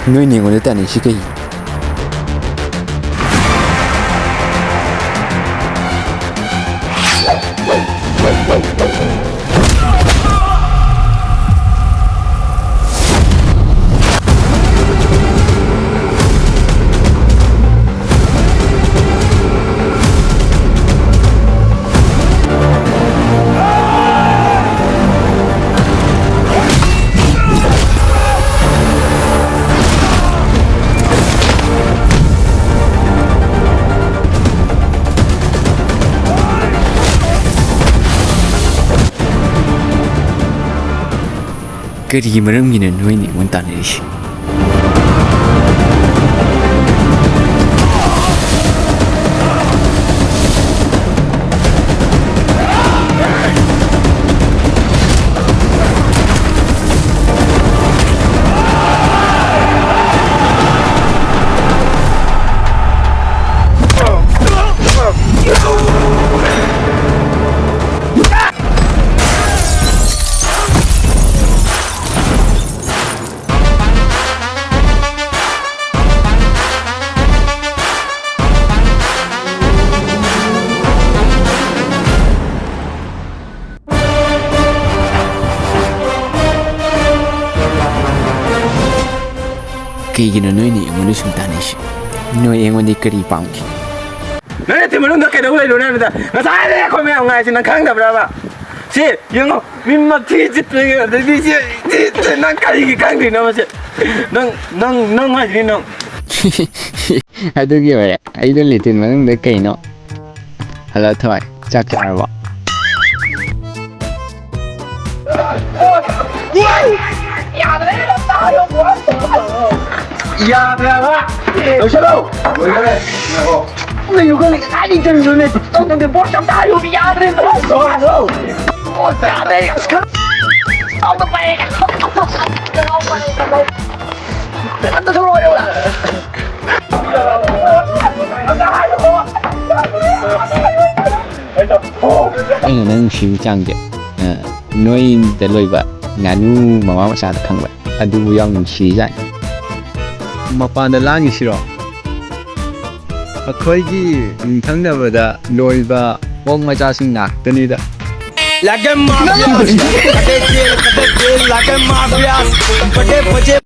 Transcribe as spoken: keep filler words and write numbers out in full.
ꯅꯣꯏꯅ ꯑꯩꯉꯣꯟꯗ ꯇꯥꯟꯅꯩꯁꯤ ꯀꯩꯒꯤꯅꯣ? ꯀꯔꯤꯒꯤ ꯃꯔꯝꯒꯤꯅꯣ ꯅꯣꯏꯅ ꯑꯩꯉꯣꯟꯗ ꯇꯥꯟꯅꯔꯤꯁꯤ? ꯀꯩꯒꯤꯅꯣ ꯅꯣꯏꯅ ꯑꯩꯉꯣꯟꯗ ꯁꯨꯝ ꯇꯥꯟꯅꯩꯁꯤ? ꯅꯣꯏ ꯑꯩꯉꯣꯟꯗ ꯀꯔꯤ ꯄꯥꯝꯒꯦ? ꯅꯣꯏ ꯅꯠꯇꯦ ꯃꯅꯨꯡꯗ ꯀꯩꯗꯧ ꯂꯩꯔꯣꯅꯦ ꯍꯥꯏꯕꯗ ꯉꯁꯥꯏꯗꯩ ꯑꯩꯈꯣꯏ ꯃꯌꯥꯝ ꯉꯥꯏꯁꯤ ꯅꯪ ꯈꯪꯗꯕ꯭ꯔꯕ? ꯁꯤ ꯌꯦꯡꯉꯣ, ꯃꯤ ꯃꯊꯤ ꯆꯤꯠꯄꯒꯤ, ꯑꯗꯩꯗꯤ ꯁꯤ, ꯁꯤ, ꯁꯤ ꯅꯪ ꯀꯔꯤꯒꯤ ꯈꯪꯗ꯭ꯔꯤꯅꯣ ꯃꯁꯤ? ꯅꯪ, ꯅꯪ, ꯅꯪ ꯍꯥꯏꯁꯤꯅꯤ ꯅꯪ꯫ ꯑꯗꯨꯒꯤ ꯑꯣꯏꯔꯦ꯫ ꯑꯩꯗꯣ ꯂꯦꯇ꯭ꯔꯤꯟ ꯃꯅꯨꯡꯗ ꯀꯩꯅꯣ? ꯍꯜꯂꯣ ꯊꯣꯏ, ꯆꯥꯛ ꯆꯥꯔꯕꯣ? ꯌꯥꯗ꯭ꯔꯦꯕ꯫ ꯂꯣꯏꯁꯜꯂꯣ꯫ ꯂꯣꯏꯈꯔꯦ꯫ ꯉꯥꯏꯈꯣ꯫ ꯀꯩꯅꯣ ꯈꯪꯗꯦ, ꯀꯗꯥꯏꯗꯒꯤ ꯆꯪꯉꯤꯅꯣꯅꯦ? ꯇꯧꯗꯦ, ꯕꯣꯁ ꯑꯝꯇ ꯍꯥꯏꯌꯣ, ꯌꯥꯗ꯭ꯔꯦ꯫ ꯂꯣꯏꯁꯜꯂꯣ꯫ ꯕꯣꯁ ꯌꯥꯗ꯭ꯔꯦ꯫ ꯑꯁ, ꯈꯪ-, ꯑꯝꯇ ꯄꯥꯏꯔꯛꯑꯦ꯫ ꯑꯝꯇ ꯊꯣꯛꯂꯛꯑꯣ꯫ ꯑꯩꯅ ꯅꯪ ꯅꯨꯡꯁꯤꯕ ꯆꯥꯡꯁꯦ, ꯑ, ꯅꯣꯏꯗ ꯂꯣꯏꯕ ꯉꯥꯅꯨ ꯃꯃꯥ ꯃꯆꯥꯗ ꯈꯪꯕ꯭ꯔꯥ? ꯑꯗꯨꯕꯨ ꯌꯥꯝ ꯅꯨꯡꯁꯤꯖꯥꯠꯅꯤ꯫ ꯃꯄꯥꯟꯗ ꯂꯥꯡꯉꯤꯁꯤꯔꯣ? ꯑꯩꯈꯣꯏꯒꯤ ꯌꯨꯝꯊꯪꯅꯕꯗ ꯂꯣꯏꯕ ꯑꯣꯛ ꯃꯆꯥꯁꯤꯡ ꯉꯥꯛꯇꯅꯤꯗ꯫ Like a mafia, like a mafia, like a mafia, like a mafia.